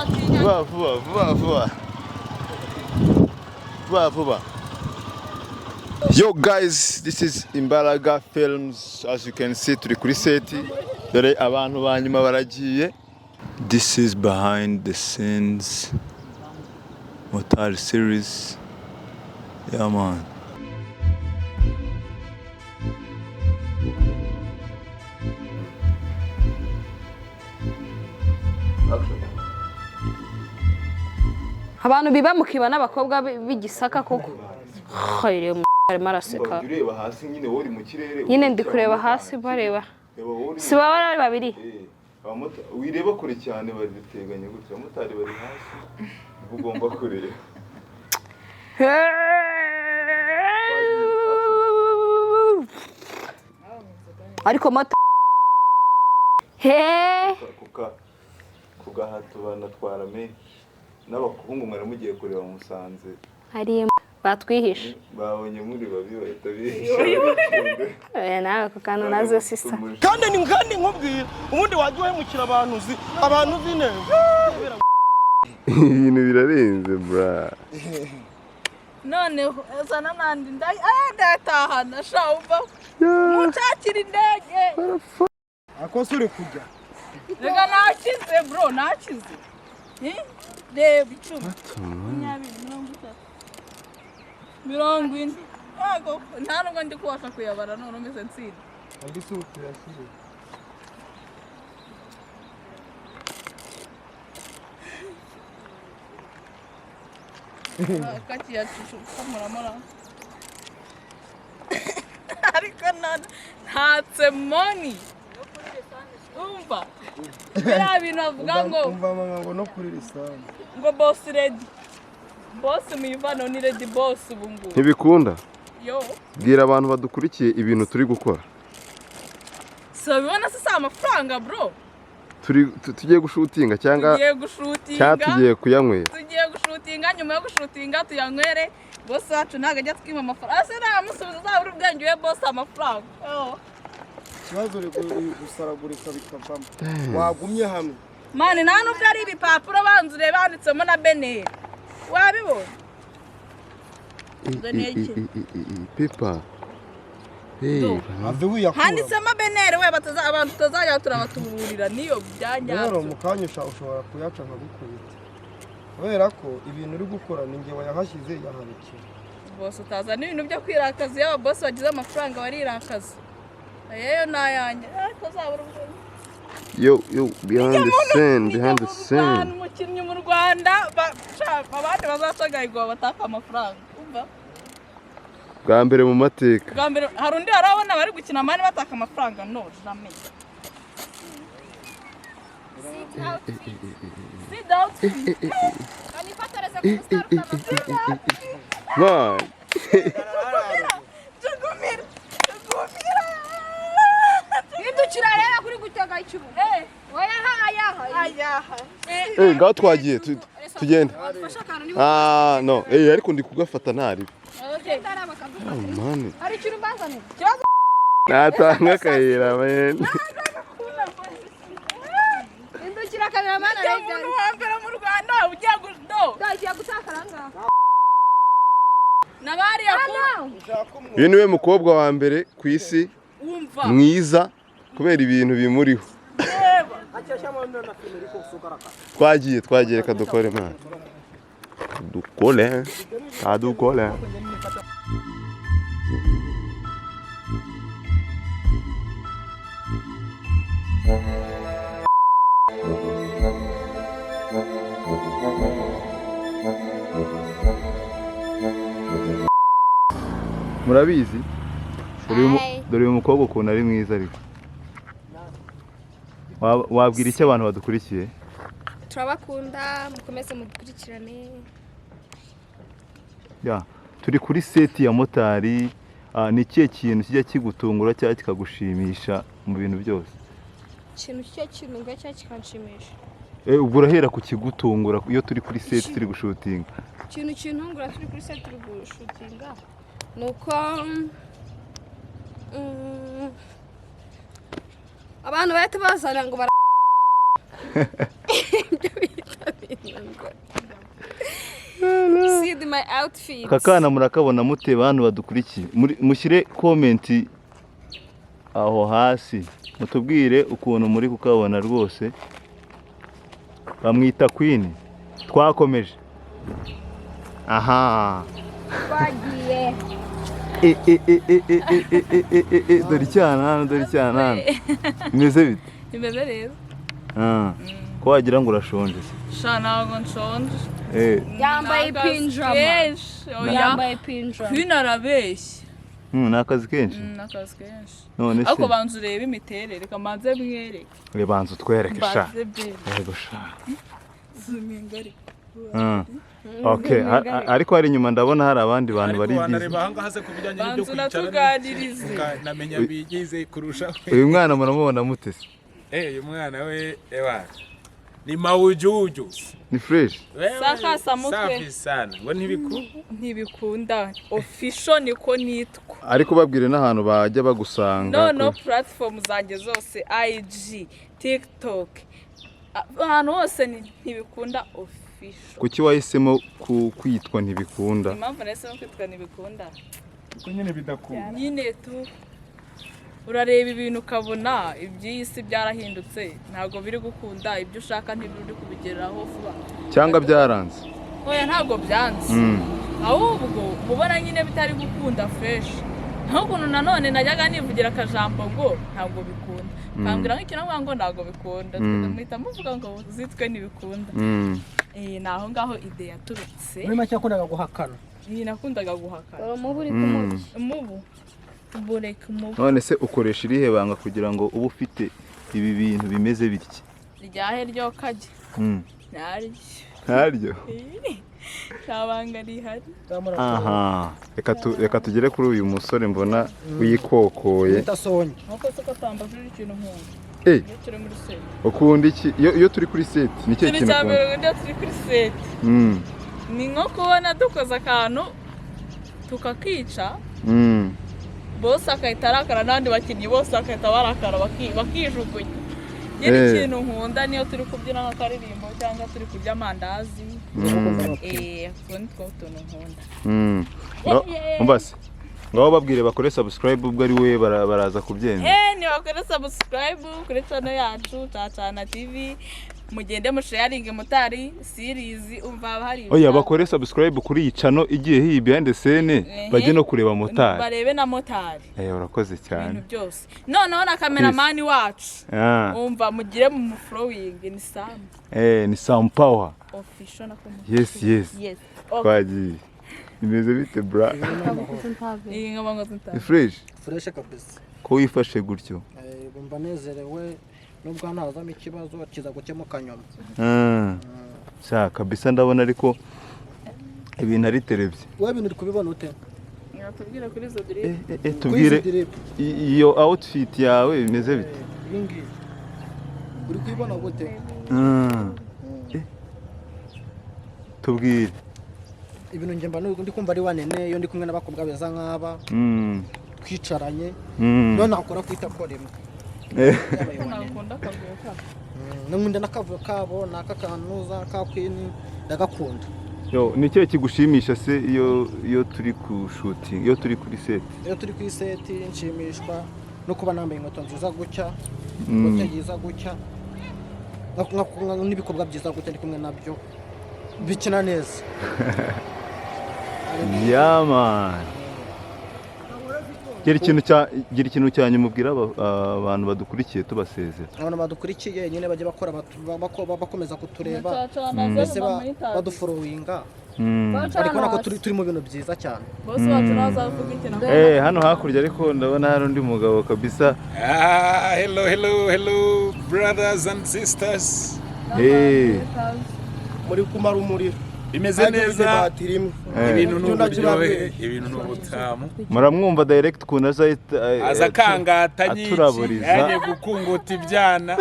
Vuba vuba vuba vuba vuba vuba. Yo guys, this is Imbaraga Films. As you can see, turi kuri set. Dore abantu ba nyuma baragiye. This is behind the scenes Motari series. Yeah man. Abantu biba mukiba n'abakobwa b'Igisaka koko. Khayire, arimo araseka. Ureba hasi nyine, wowe uri mu kirere. Nyine ndi kureba hasi, bareba. Si baba ari babiri? Wireba kure cyane, babiteganye gutya. Abamotari bari hasi, niho ugomba kureba. Ariko moto he. Ku gahato banatwara menshi n'abahungu. Mwari mugiye kureba Musanze. Hari batwihishe. Babonye muri babi, bahita bihisha. Oya, nawe ako kantu nazo sisa. Kandi ni kandi nkubwira, ubundi wajya uhemukira abantu, uzi abantu, uzi neza. Ibintu birarenze bra. Noneho zana nandi ndayatahana sha. Umva, munshakira indege. Ako se uri kujya? Reka, nakize bro, nakize. Reba: 10, 20, 30, 40. Ntago, nta nubwo ndi kubasha kuyabara. None umeze nsinda. Andi si tuyashyire. Kakiyacucu muramura, ariko none ntatse money. Umva, biriya bintu bavuga ngo Umva mama, ngo no kuri rusange. Ngo boss ready, boss muyivano ni ready boss ubu ngubu. Ntibikunda. Yo. Bwira abantu badukurikiye ibintu turi gukora. Si babibona se? Si amafaranga bro? Turi tugiye gushutinga cyangwa Tugiye cyangwa gushutinga. Tugiye kuyanywera. Tugiye gushutinga, nyuma yo gushutinga tuyanywere. Boss wacu ntabwo ajya twima amafaranga. Ase namusubiza, uzabura ubwenge uhe boss amafaranga. Oh. Ikibazo, uri gusaragurika bikavamo, wagumye hamwe. Man, nta nubwo ari ibipapuro. Banza urebe, handitsemo na BNR, wabibonye? Ni iki? Paper. Ave wiyakura. Handitsemo BNR we. Bataza abantu tutazajya turabatuburira niyo Rero byanyabyo. mu kanya ushobora kuyaca nkagukubita, kubera ko ibintu uri gukora ni njye wayahashyize, yaharekera. Boss, utazana ibintu byo kwirakaza. Iyo ababosi bagize amafaranga barirakaza. Ayeyo ni ayanjye, ariko uzabura ubwenge. Yo yo, behind the scene, behind the scene. Umukinnyi mu Rwanda abandi bazacagayigwa bataka amafaranga, umva. Bwa mbere mu mateka. Bwa mbere. Hari undi warabona bari gukina man bataka amafaranga? No, jamais. See the outfit. Kanifotoreze ku musitari utamaze. Man. Jugumira, jugumira. Hindukira rero kuri gutega ikibuga. Oya, ha, ayaha. Ayaha. Eh, ngaho twagiye, tugende. Ufashe akantu niba Ah no, eh, ariko ndi kugafata ntari. Okay. utari bakagufata. Oh man. Hari ikintu mbazanira. Natanga akayira man. Hindukira, cameraman. Ujya muntu wa mbere mu Rwanda ugiye no. Ndagiye gutakara ngaha. Nabariya ku Uyu niwe mukobwa wa mbere ku isi wumva mwiza kubera ibintu bimuriho. Reba. Twagiye, twagiye, reka dukore man. Dukore. Kadukore. Murabizi? Hi. Dore uyu mukobwa ukuntu ari mwiza, ariko wabwira icyo abantu badukurikiye? Turabakunda, mukomeze mudukurikirane. Ya, turi kuri set ya motari. Ni ikihe kintu kijya kigutungura cyangwa kikagushimisha mu bintu byose? Ikintu cyo kintunga cyangwa kikanshimisha? Eh, ubwo urahera ku kigutungura iyo turi kuri set, turi gushutinga. Ikintu kintungura turi kuri set, turi gushutinga, ni uko abantu bahita bazana ngo bara ibyo bita bintu. my outfit. Aka kana murakabona mute, bantu badukurikiye? Mushyire comment aho hasi, mutubwire ukuntu muri kukabona rwose. Bamwita Queen. Twakomeje aha. Twagiye. E, e, e, e, e, e, e, e, e, e, e, dore icyana hano, dore icyana hano. Bimeze bite? Bimeze neza. Ah, ko wagira ngo urashonje se? Sha, ntabwo nshonje. Yambaye Ni akazi pinjama. kenshi. Oya. Yambaye pinjama. Queen arabeshya. Ni akazi kenshi. Ni akazi kenshi. None se Ariko banza urebe imiterere, reka mbanze mwereke. Banza utwereke sha. Mbanze bebe. Yego sha. Zuminga ariko. Okay, ariko hari inyuma ndabona hari abandi bantu Ariko bari busy. wanareba ahangaha se ku bijyanye n'ibyo Banza kwicara unatuganirize. ukanamenya bigize kurushaho. Uyu mwana muramubona mute se? Eh, uyu mwana we, ewa, ni mawujuju. Ni fresh. Wewe, Saka mutwe. safi sana, ngo ntibiku Ntibikunda Official, niko nitwa. Ariko babwire n'ahantu bajya bagusanga. No, platform zanjye zose, IG, TikTok, ahantu hose ni Ntibikunda Official. Kuki wahisemo kwitwa Ntibikunda? Impamvu nahisemo kwitwa Ntibikunda, Kuko nyine bidakunda. Nyine tu urareba ibintu ukabona iby'iyi si byarahindutse, ntabwo biri gukunda, ibyo ushaka ntibiri kubigeraho vuba. Cyangwa byaranze? Oya, ntabwo byanze. Ahubwo ubona nyine bitari gukunda fresh, naho ukuntu nanone najyaga nivugira akajambo ngo ntabwo bikunda, kambwira nk'ikintu ngo ntabwo bikunda, muhita muvuga ngo zitwe Ntibikunda. Eh, ni aho ngaho idée yaturutse. Muri make yakundaga guhakana. Iyi nakundaga guhakana. Umubu uri kumurya. Umubu, bureka umubu. None se ukoresha irihe banga kugira ngo ube ufite ibi bintu bimeze bitya? Ryahe ryo kajya? Naryo. Ntaryo. Nta banga rihari. Aha, reka tugere kuri uyu musore mbona wikokoye. Bita Sonya. Nkuko se ko tambajije ikintu nkunda iyo turi muri set? Ukunda iki iyo turi kuri set? Ni ikihe Ikintu kintu cya mbere ukunda? nkunda iyo turi kuri set ni nko kubona dukoze akantu tukakica, bose agahita arakara, n'abandi bakinnyi bose bagahita barakara, bakijugunya nyine. Ikintu nkunda niyo turi kubyina nk'akaririmbo cyangwa turi kurya amandazi. Utwo ni two tuntu nkunda. Umva se, ngaho babwire bakore subscribe, ubwo ari we baraza kubyemera. Nibakore subscribe kuri channel yacu Cacana TV, mugende musharinge Motari series, umva haba hari Oya, bakore subscribe kuri iyi channel igiye hiyi behind the scene, bajye no kureba Motari. Barebe na Motari. Urakoze cyane. Ibintu byose, noneho na kameramani wacu, umva mugire mu following, ni Sam Ni Sam Power Official nako. Yes. Yes, okay. Twagiye. Bimeze bite, bra? Iyi nkaba ngo Ni zitanu. fresh. Fresh kabisa. Ko wifashe gutyo? Bumva nezerewe nubwo hano hazamo ikibazo kiza gukemuka nyuma. Sha kabisa, ndabona ariko ibintu ari terebye. Wowe ibintu uri kubibona ute? Tubwire kuri izo drip. Tubwire. Kuri izi drip. Iyo outfit yawe bimeze bite? Iyi ngiyi uri kuyibona gute? Tubwire. Ibintu njye mba ndi kumva ari wanene iyo ndi kumwe n'abakobwa beza nk'aba, twicaranye, none nakora kwita ko rimwe. Yabaye wanene. Ntakunda akavuyo kabo. Nkunda n'akavuyo kabo n'aka kanuza ka Queen, ndagakunda. Yo, ni ikihe kigushimisha se iyo turi ku shooting, iyo turi kuri set? Iyo turi ku iset nshimishwa no kuba nambaye inkweto nziza gutya, ikote ryiza gutya, n'ibikorwa byiza gutya ndi kumwe nabyo bikina neza. Yeah man. Gira ikintu cya nyuma ubwira abantu badukurikiye tubasezera. Abantu badukurikiye nyine bajya bakora bakomeza kutureba, Cacana mbese zeru badufollowinga. Bari Bari kubona ko turi mu bintu byiza cyane. Bose wacu nawe azavuga ikintu. Hano hakurya ariko ndabona hari undi mugabo kabisa. Ah, hello, hello, hello, brothers and sisters. Muri kumara umuriro. Bimeze neza. Batiri imwe. Ibintu ni Ibyo ndagira uburyohe, bwenge. ibintu ni ubutamu. Muramwumva direct ukuntu aza ahita, Aza akangata nyiki, aturaburiza. yagiye gukunguta ibyana.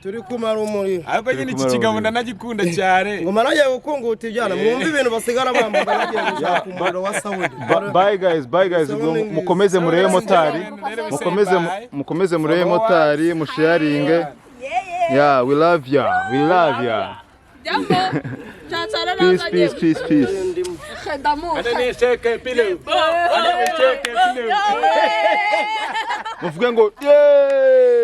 Turi kumara umuriro. Ariko nyine iki kumara kigabo umuriro. ndanagikunda cyane. Ngoma nagiye gukunguta ibyana, mwumve ibintu basigara bambaga bagiye gushaka umuriro wa sawudi. Bye guys, bye guys. Ubwo mukomeze murebe Motari. Mukomeze murebe Motari, musharinge. Yeah, we love ya. We love ya. Jambo, Cacana. Peace, peace, peace, peace. Ananicheke pillow. Ananicheke pillow. Muvuge ngo yeee.